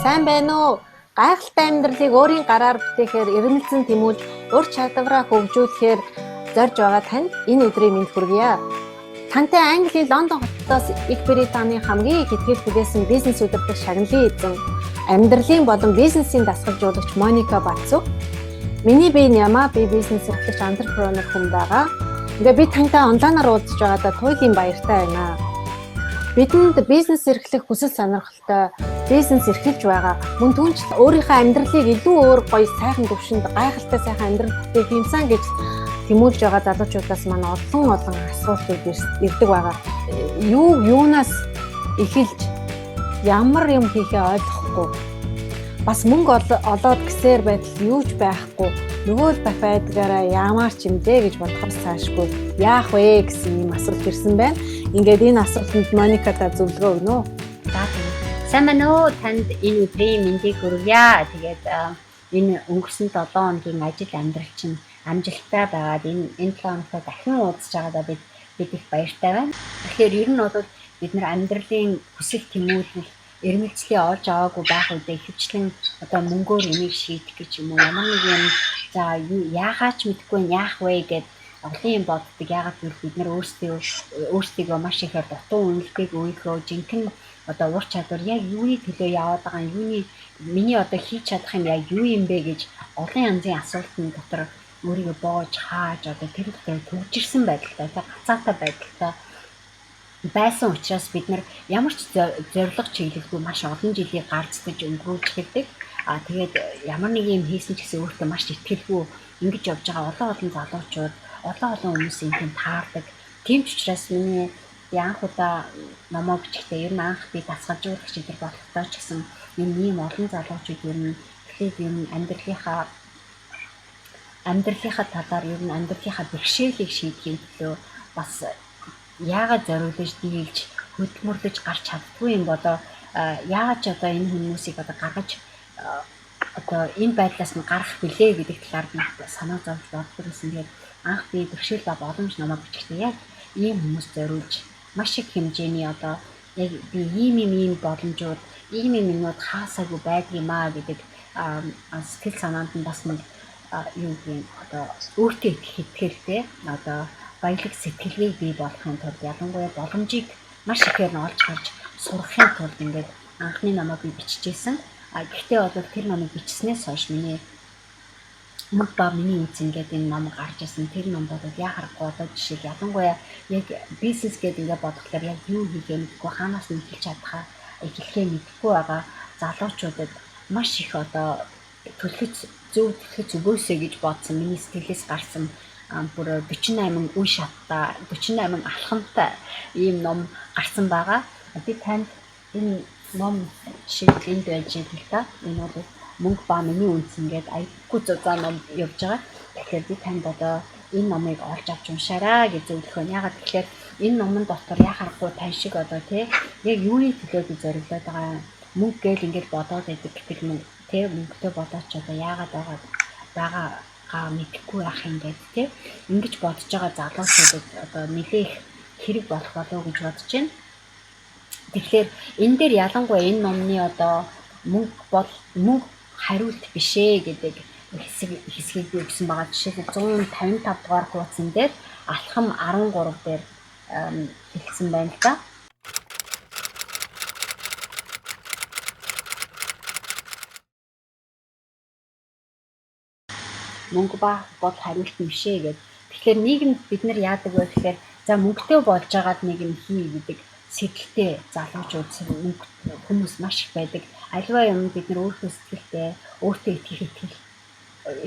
Сайн байна уу? Гайхалтай амьдралыг өөрийн гараар бүтээхээр эрмэлзэн тэмүүлж, ур чадвараа хөгжүүлэхээр зорж байгаа танд энэ өдрийн мэнд хүргье. Тантай Английн Лондон хотоос Их Британийн хамгийн их итгэл хүлээсэн бизнес удирдах шагналын эзэн, амьдралын болон бизнесийн дасгалжуулагч Моника Бацу. Миний бие Няма, би бизнес эрхлэгч, entrepreneur хүн байгаа. Ингээ би тантай онлайнаар уулзж байгаадаа туйлын баяртай байна. Бидэнд бизнес эрхлэх хүсэл сонирхолтой, бизнес эрхэлж байгаа. Мөн түнчл өөрийнхөө амьдралыг илүү өөр гоё сайхан төвшөнд гайхалтай сайхан амьдрал бүтээх юмсан гэж тэмүүлж байгаа залуучуудаас маань олон олон асуултууд ирдэг байгаа. Юу юунаас эхэлж ямар юм хийхээ ойлгохгүй. Бас мөнгө олоод гисээр байдал юу ч байхгүй. Нөгөө л бах байдгаараа ямар ч юм дээ гэж бодохоос цаашгүй яах вэ гэсэн ийм асуулт ирсэн байна. Ингээд энэ асуултанд Моника та зөвлөгөө өгнө үү? За тийм. Сайн байна уу? Танд энэ өдрийн мэндийг хүргье. Тэгээд энэ өнгөрсөн 7 хоногийн ажил амьдрал чинь амжилттай байгаад энэ 7 хоногт дахин уулзж байгаадаа бид их баяртай байна. Тэгэхээр ер нь бол бид нар амьдралын хүсэл тэмүүлэл эрмэлзлээ олж аваагүй байх үедээ ихэвчлэн одоо мөнгөөр энийг шийдэх гэж юм уу ямар нэг юм за яахаа ч мэдэхгүй яах вэ гэд олон юм боддог. Яагаад гэвэл бид нар өөрсдийгөө маш ихээр дутуу үнэлгээг өгөхөө жинхэнэ одоо ур чадвар яг юуны төлөө яваад байгаа юм, юуны миний одоо хийж чадах юм яг юу юм бэ гэж олон янзын асуултын дотор өөрийгөө боож хааж одоо тэр дотор төвжирсэн байдалтай, гацаатай байдалтай байсан учраас бид нар ямар ч зорилго чиглэлгүй маш олон жилийг гарцдаж өнгөрүүлж эхэлдэг. А тэгээд ямар нэг юм хийсэн ч гэсэн өөртөө маш итгэлгүй ингэж явж байгаа олон олон залуучууд, олон олон хүмүүс энэ таардаг. Тийм ч учраас миний би анх удаа номоо бичихдээ ер нь анх би дасгалжуулагч энэ болохдоо ч гэсэн энэ ийм олон залуучууд ер нь эхлээд ер нь амьдралынхаа талаар ер нь амьдралынхаа бэрхшээлийг шийдэхийн төлөө бас яагаад зориулж дийлж хөдөлмөрлөж гарч чаддгүй юм болоо, яагаад ч одоо энэ хүмүүсийг одоо гаргаж одоо энэ байдлаас нь гарах билээ гэдэг талаар би санаа зовж боддог гэсэн. Тэгээд анх би бэрхшээл ба боломж номоо бичихдээ яг ийм хүмүүс зориулж маш их хэмжээний одоо яг би ийм ийм ийм боломжууд, ийм ийм юмнууд хаасаагүй байдаг юм аа гэдэг сэтгэл санаанд нь бас нэг юу гэх юм одоо өөртөө итгэх итгэлтэй одоо баялаг сэтгэлгээг бий болгохын тулд ялангуяа боломжийг маш ихээр нь олж харж сурахын тулд ингээд анхны номоо би биччихсэн. А гэхдээ бол тэр номыг бичснээс хойш миний мөнгө ба миний үнц ингээд энэ ном гарч ирсэн. Тэр ном бол яа харахгүй одоо жишээл ялангуяа яг бизнес гэдэг ингээд бодохлоор яг юу хийхээ мэдэхгүй, хаанаас нь эхэлж чадхаа эхлэхээ мэдэхгүй байгаа залуучуудад маш их одоо түлхэц зөв түлхэц өгөөсэй гэж бодсон. Миний сэтгэлээс гарсан бүр 48 үе шаттай, 48 алхамтай ийм ном гарсан байгаа. Би танд энэ ном шиг энд байж байгаа л да. Энэ бол мөнгө ба миний үнц ингээд айгүй зузаан ном явж байгаа. Тэгэхээр би танд одоо энэ номыг олж авч уншаарай гэж зөвлөх байна. Яагаад гэхээр энэ номон дотор яхаарахгүй тань шиг одоо тий яг юуны төлөө би зориглоод байгаа мөнгө гээл ингээд бодоод байдаг гэтэл мөнгө тий мөнгөтэй бодоод ч одоо яагаад байгаа мэдэхгүй байх юм гээд тий ингэж бодож байгаа залуучуудад одоо нэлээх хэрэг болох болов уу гэж бодож байна. Тэгэхээр энэ дээр ялангуяа энэ номны одоо мөнгө бол мөнгө хариулт биш ээ гэдэг хэсгийг би өгсөн байгаа. Жишээлбэл 155 дугаар хуудсан дээр алхам 13 дээр хэлсэн байна л да. Мөнгө ба бол хариулт нь биш ээ гэд. Тэгэхээр нийгэмд бид нар яадаг вэ гэхээр за мөнгөтэй болж байгаад нэг юм хий гэдэг сэтэлтэй залуучууд мөнгө хүмүүс маш их байдаг. Аливаа юм бид нар өөрсдөө сэтгэлтэй, өөртөө итгэх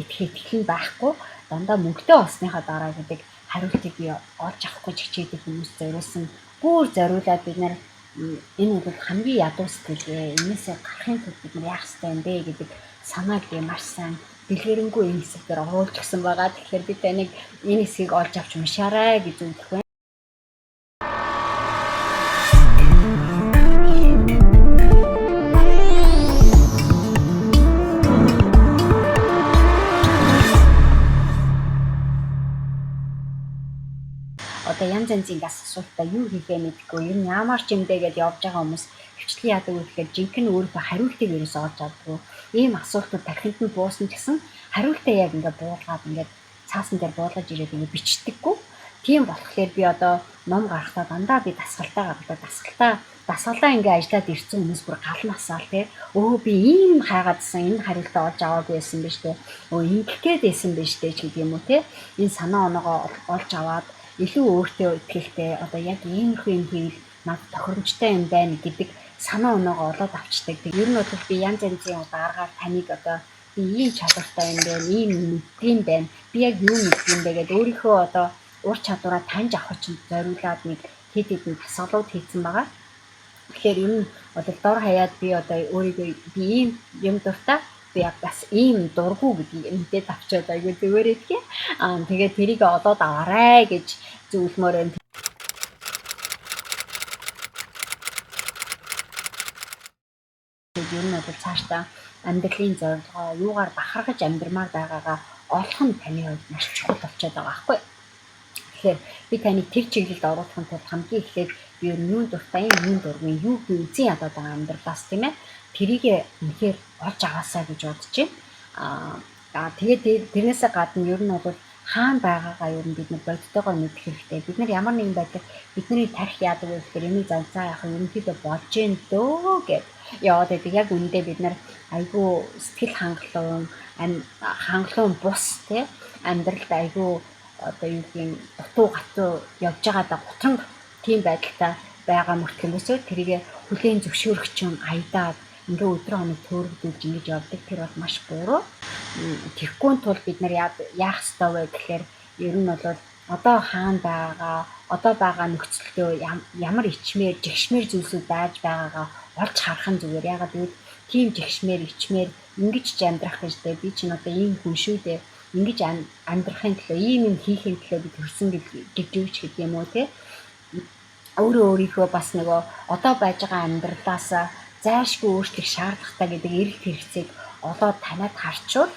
итгэл нь байхгүй дандаа мөнгөтэй болсныхаа дараа гэдэг хариултыг би олж авахгүй ч хичээдэг хүмүүс зориулсан. Бүр зориулаад бид нар энэ бол хамгийн ядуу сэтгэлгээ. Энээсээ гарахын тулд бид нар яах ёстой юм бэ гэдэг санааг би маш сайн дэлгэрэнгүй энэ хэсэг дээр оруулж өгсөн байгаа. Тэгэхээр би таныг энэ хэсгийг олж авч уншаарай гэж зөвлөх байна. Одоо янз янзын гас асуултаа юу хийхээ мэдэхгүй, ер нь ямар ч юм дээ гэж явж байгаа хүмүүс ихэвчлэн яадаг вэ гэхээр жинхэнэ өөрийнхөө хариултыг ерөөсөө олж авдаггүй. Ийм асуултууд тархинд нь буусан ч гэсэн хариултаа яг ингээд буулгаад ингээд цаасан дээр буулгаж ирээд ингээд бичдэггүй. Тийм болохоор би одоо ном гаргахтаа дандаа би дасгалдаа гаргадаг. Дасгалаа ингээ ажиллаад ирсэн хүмүүс бүр гал насаал те. Өө би ийм хайгаадсан энэ хариултаа олж аваагүй байсан биз те. Өө ингэх гээд байсан биз те ч гэдэг юм уу те. Энэ санаа оноогоо олж аваад илүү өөртөө итгэлтэй одоо яг иймэрхүү юм хийвэл надад тохиромжтой юм байна гэдэг санаа оноогоо олоод авчдаг. Ер нь бол би янз янзын одоо аргаар таныг одоо би ийм чадвартай юм байна, ийм мэддэм байна. Би яг юу мэддэм бэ гэдээ өөрийнхөө одоо ур чадвараа таньж авах чинь зориулаад нэг хэд хэдэн дасгалууд хийсэн байгаа. Тэгэхээр ер нь бол дор хаяад би одоо өөрийгөө би ийм юм дуртай, би яг бас ийм дургу гэдгийг мэдээд авчиад айгүй зүгээр идэх. Аа тэгээд тэрийг олоод аваарай гэж зөвлөмөр байна. Ер нь бол цаашдаа амьдралын зорилгоо юугаар бахархаж амьдрмаар байгаагаа олох нь таны хувьд маш чухал болчиход байгаа байхгүй. Тэгэхээр би таныг тэр чиглэлд оруулахын тулд хамгийн эхлээд би ер нь юун дуртай, юун дургүй, юу би үзэн ядаад байгаа амьдралаас тийм тэрийг үнэхээр олж аваасаа гэж бодож байна. Аа тэгээд тэрнээсээ гадна ер нь бол хаана байгаагаа ер нь бид нар бодтойгоор мэдэх хэрэгтэй. Бид нар ямар нэгэн байдлаар бидний тарих яадаг вэ гэхээр энийг занцаа яах нь ерөнхийдөө болж гин дөө гэд яваад байдаг. Яг үүндээ бид нар айгүй сэтгэл хангалуун бус тий амьдралд айгүй одоо юу гэх юм дутуу гатуу явж байгаадаа гутранг тийм байдалтай байгаа мөртлөөсөө тэрийг хүлээн зөвшөөрөх чинь аядаад ингээ өдрөө хоног төөрөгдүүлж ингэж явдаг. Тэр бол маш буруу. Тэгэхгүй тул бид нар яах ёстой вэ гэхээр ер нь бол одоо хаана байгаагаа, одоо байгаа нөхцөлдөө ямар ичмээр, жигшмээр зүйлсүүд байж байгаагаа олж харах нь зүгээр. Ягаад гэвэл тийм жигшмээр, ичмээр ингэж ч амьдрах гэж дээ. Би чинь одоо ийм хүн шүү дээ. Ингэж амьдрахын төлөө, ийм юм хийхин төлөө би төрсөн гэж юу ч гэдэг юм уу те. Өөрөө өөрийнхөө бас нөгөө одоо байж байгаа амьдралаас зайлшгүй өөрчлөх шаардлагатай гэдэг эрэлт хэрэгцээг олоод таниад харчвал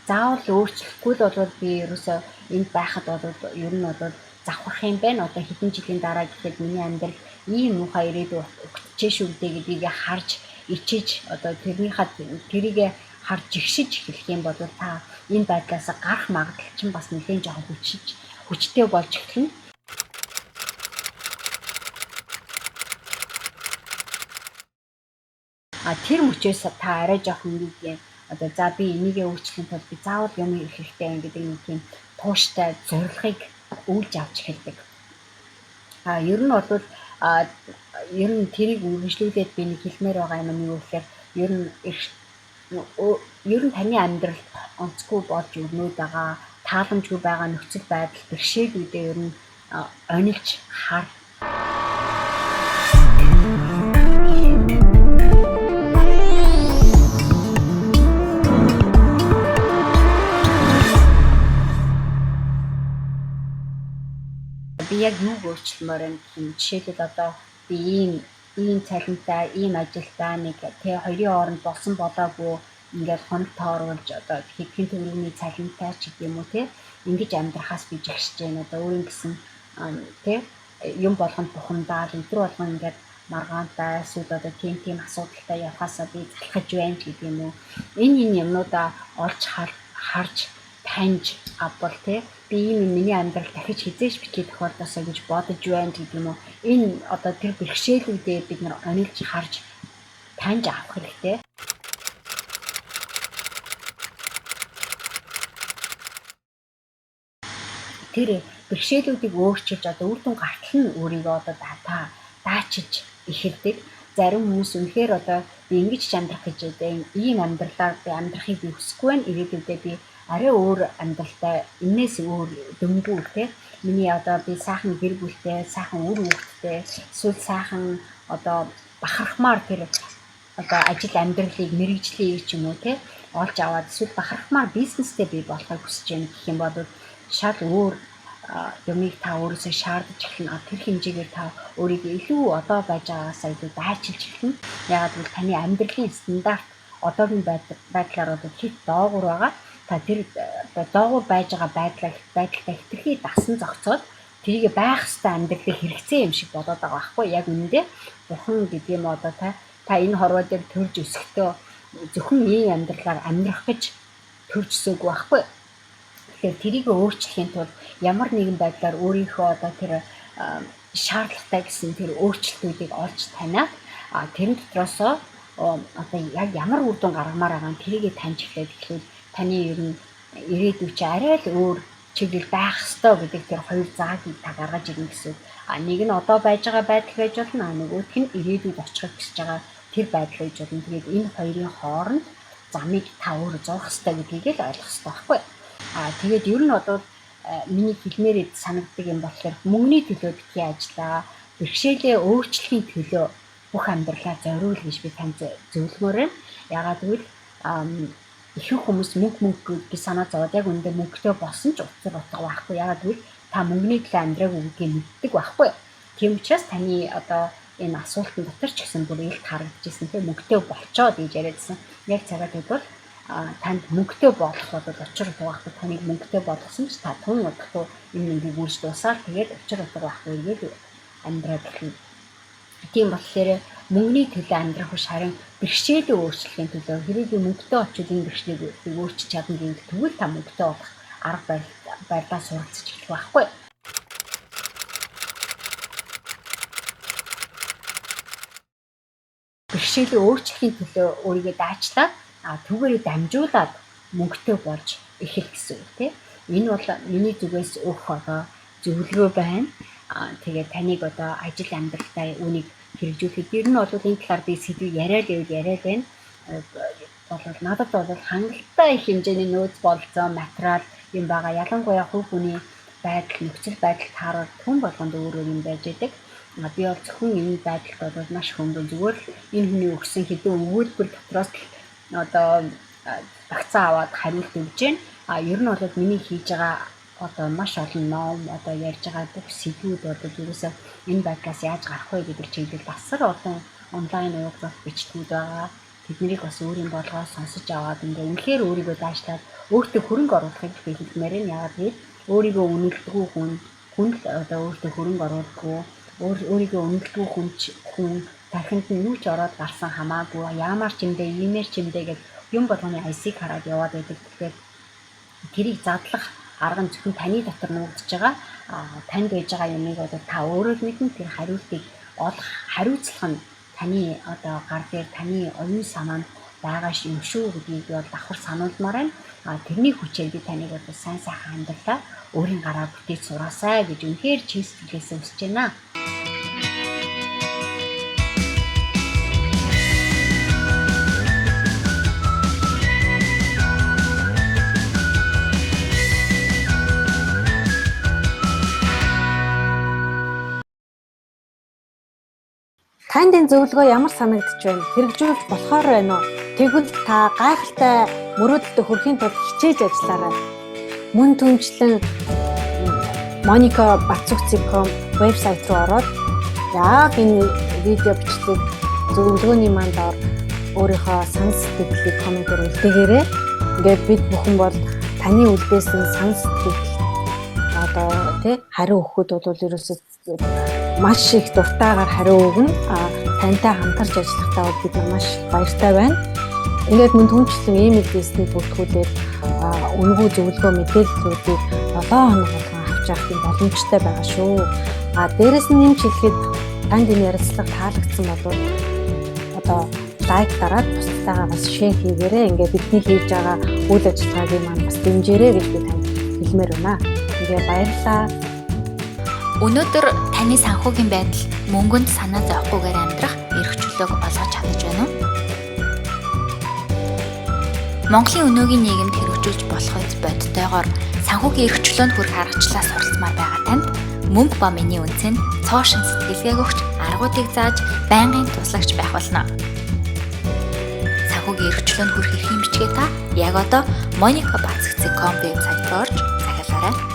заавал өөрчлөхгүй л бол би ерөөсөө энд байхад бол ер нь бол завхрах юм байна. Одоо хэдэн жилийн дараа гэхэд миний амьдрал ийм муухай ирээдүй өгчээ шүү дээ гэдгийг харж ичиж одоо тэрийг харж жигшиж эхлэх юм бол та энэ байдлаас гарах магадлал чинь бас нэлээд жоохон хүчтэй болж эхэлнэ. А тэр мөчөөс та арай жоохон юу гэх юм одоо за би энийгээ өөрчлөхийн тулд би заавал юм хийх хэрэгтэй юм гэдэг нэг тийм тууштай зорилгыг үйлж авч эхэлдэг. А ер нь бол ер нь тэрийг үргэлжлүүлээд би нэг хэлмээр байгаа юм нь юу гэхээр ер нь таны амьдралд онцгүй болж өрнөд байгаа, тааламжгүй байгаа нөхцөл байдал бэрхшээлүүдээ ер нь онилж хар. Би яг юуг өөрчлөмөр юм гэх юм. Жишээлбэл одоо би ийм цалинтай, ийм ажилдаа нэг тэ хоёрын хооронд болсон болоогүй ингээд хоног тооруулж одоо хэдхэн төгрөгийн цалинтай ч гэдэг юм уу те ингэж амьдрахаас би жигшиж байна. Одоо өөрийн гэсэн тэ юм болгонд бухимдаал өдөр болгон ингээд маргаантай эсвэл одоо тийм асуудалтай явхаасаа би залхаж байна ч гэдэг юм уу. Энэ юмнуудаа олж харж таньж авбал те би ийм юм миний амьдрал дахиж хизээш битгий тохиолдосоо гэж бодож байна гэдэг юм уу. Энэ одоо тэр бэрхшээлүүдээ бид нар онилж харж таньж авах хэрэгтэй. Тэр бэрхшээлүүдийг өөрчилж одоо үр дүн гартал нь өөрийгөө одоо та даачиж эхэлдэг. Зарим хүмүүс үнэхээр одоо би ингэж ч амьдрах гэж байна. Ийм амьдралаар би амьдрахыг би хүсэхгүй байна. Ирээдүйдээ би арай өөр амьдралтай, энээс өөр дөнгүү те. Миний одоо би сайхан гэр бүлтэй, сайхан үр хүүхэдтэй, эсвэл сайхан одоо бахархмаар тэр одоо ажил амьдралыг мэргэжлийг ч юм уу те олж аваад эсвэл бахархмаар бизнестэй би болохыг хүсэж байна гэх юм бол шал өөр юмыг та өөрөөсөө шаардаж эхэлнэ. Тэр хэмжээгээр та өөрийгөө илүү одоо байж байгаагаасаа илүү дайчилж эхэлнэ. Яагаад гэвэл таны амьдралын стандарт одоогийн байдлаар бол хэт доогуур байгаа. Та тэр доогуур байж байгаа байдалтай хэтэрхий дасан зохицоод тэрийг байх ёстой амьдралыг хэрэгцээ юм шиг болоод байгаа байхгүй. Яг үнэндээ бурхан гэдэг юм одоо та Та энэ хорвоо дээр төрж өсөхдөө зөвхөн ийм амьдралаар амьдрах гэж төрж өсөөгүй байхгүй. Тэгэхээр тэрийг өөрчлөхийн тулд ямар нэгэн байдлаар өөрийнхөө одоо тэр шаардлагатай гэсэн тэр өөрчлөлтүүдийг олж таниад тэрэн дотроосоо одоо яг ямар үр дүн гаргамаар байгаа нь тэрийг таньж эхлээд эхлүүл таны ер нь ирээдүй чи арай л өөр чиглэл байх ёстой гэдэг тэр хоёр заагийг та гаргаж ирнэ гэсэн үг. Нэг нь одоо байж байгаа байдал байж болно, нөгөөх нь ирээдүйд очихыг хүсэж байгаа тэр байдал байж болно. Тэгээд энэ хоёрын хооронд замыг та өөрөө зурх ёстой гэдгийг л ойлгох ёстой байхгүй. Тэгээд ер нь бол миний хэлмээр санагддаг юм болохоор мөнгөний төлөө битгий ажиллаа, бэрхшээлээ өөрчлөхийн төлөө бүх амьдралаа зориул гэж би танд зөвлөмөр байна. Яагаад гэвэл ихэнх хүмүүс мөнгө гэж санаа зовоод яг үүндээ мөнгөтэй болсон ч утга байхгүй. Яагаад гэвэл та мөнгөний төлөө амьдраагүй гэдгийг мэддэг байхгүй. Тийм учраас таны одоо энэ асуултын дотор ч гэсэн бүр илт харагдчихсэн, тийм мөнгөтэй болчоод гэж яриадсан. Яг цагаад бол танд мөнгөтэй болох бол учир утга байхгүй. Таныг мөнгөтэй болгосон ч та тун удахгүй энэ мөнгийг үрж дуусаад тэгээд учир утга байхгүй гэж амьдраад эхэлнэ. Тийм болохоор мөнгөний төлөө амьдрах биш, харин бэрхшээлээ өөрчлөхийн төлөө хэрэг би мөнгөтэй очвол энэ бэрхшээлийг өөрчилж чадна гэвэл тэгвэл та мөнгөтэй болох арга барилаа суралцж эхлэх байхгүй. Бэрхшээлээ өөрчлөхийн төлөө өөрийгөө даачлаад түүгээрээ дамжуулаад мөнгөтэй болж эхэл гэсэн үг тийм. Энэ бол миний зүгээс өгөх одоо зөвлөгөө байна. Тэгээд таныг одоо ажил амьдралдаа үүнийг хэрэгжүүлэхэд ер нь бол энэ талаар би сэдвийг яриад байвал яриад байна. Бол надад бол хангалттай их хэмжээний нөөц бололцоо, материал юм байгаа. Ялангуяа хувь хүний байдал, нөхцөл байдал таарал хүн болгонд өөр өөр юм байж байдаг. Би бол зөвхөн энэ байдалд бол маш хөнгөн зүгээр л энэ хүний өгсөн хэдэн өгүүлбэр дотроос л одоо багцаа аваад хариулт өгч байна. Ер нь бол миний хийж байгаа одоо маш олон ном, одоо ярьж байгаа бүх сэдвүүд бол ерөөсөө энэ байдлаас яаж гарах вэ гэдэг чиглэлд асар олон онлайн уулзалт бичлэгүүд байгаа. Тэднийг бас өөрийн болгоо сонсож аваад ингээ үнэхээр өөрийгөө даашлаад өөртөө хөрөнгө оруулахыг би хэлмээр байна. Яагаад гэвэл өөрийгөө үнэлдэггүй хүн л одоо өөртөө хөрөнгө оруулдаггүй, өөрийгөө үнэлдэггүй хүн тархинд нь юу ч ороод гарсан хамаагүй, яамаар ч юм бэ, иймээр ч юм бэ гэж юм болгоны айсыг хараад яваад байдаг. Тэгэхээр тэрийг задлах арга нь зөвхөн таны дотор нуугдж байгаа. Танд байж байгаа юмыг одоо та өөрөө л мэднэ. Тэр хариултыг олох хариуцлага нь таны одоо гар дээр, таны оюун санаанд байгаа юм шүү гэдгийг би бол давхар сануулмаар байна. Тэрний хүчээр би таныг одоо сайн сайхан амьдралаа өөрийн гараар бүтээж сураасай гэж үнэхээр чин сэтгэлээсээ хүсэж байна. Танд энэ зөвлөгөө ямар санагдаж байна? Хэрэгжүүлж болохоор байна уу? Тэгвэл та гайхалтай мөрөөдөлтөд хүрэхийн тулд хичээж ажиллаарай. Мөн түнчлэн monica.batsukh.com вебсайт руу ороод яг энэ видео бичлэг зөвлөгөөний маань доор өөрийнхөө санал сэтгэлийг комментээр үлдээгээрэй. Ингээд бид бүхэн бол таны үлдээсэн санал сэтгэл одоо тий хариу өгөхөд бол ерөөсөө маш их дуртайгаар хариу өгнө. Тантай хамтарч ажиллахдаа бол бид маш баяртай байна. Ингээд мөн түнчлэн имэйл дээсний бүртгүүлээд үнэгүй зөвлөгөө мэдээллүүдийг 7 хоног болгон авч явах юм боломжтой байгаа шүү. Дээрэс нь нэмж хэлэхэд танд энэ ярилцлага таалагдсан бол одоо лайк дараад бусдтайгаа бас шеэр хийгээрэй. Ингээд бидний хийж байгаа үйл ажиллагааг маань бас дэмжээрэй гэж би танд хэлмээр байна. Ингээ баярлалаа. Өнөөдөр таны санхүүгийн байдал мөнгөнд санаа зовхгүйгээр амьдрах эрх чөлөөг олгож чадаж байна уу? Монголын өнөөгийн нийгэмд хэрэгжүүлж болох үз бодтойгоор санхүүгийн эрх чөлөөнд хүрэх аргачлалаа суралцмаар байгаа танд мөнгө ба миний үнцэнд цоо шин сэтгэлгээг өгч аргуудыг зааж байнгын туслагч байх болно. Санхүүгийн эрх чөлөөнд хүрэх эрхийн бичгээ та яг одоо monica.batsukh.com вебсайт руу орж захиалаарай.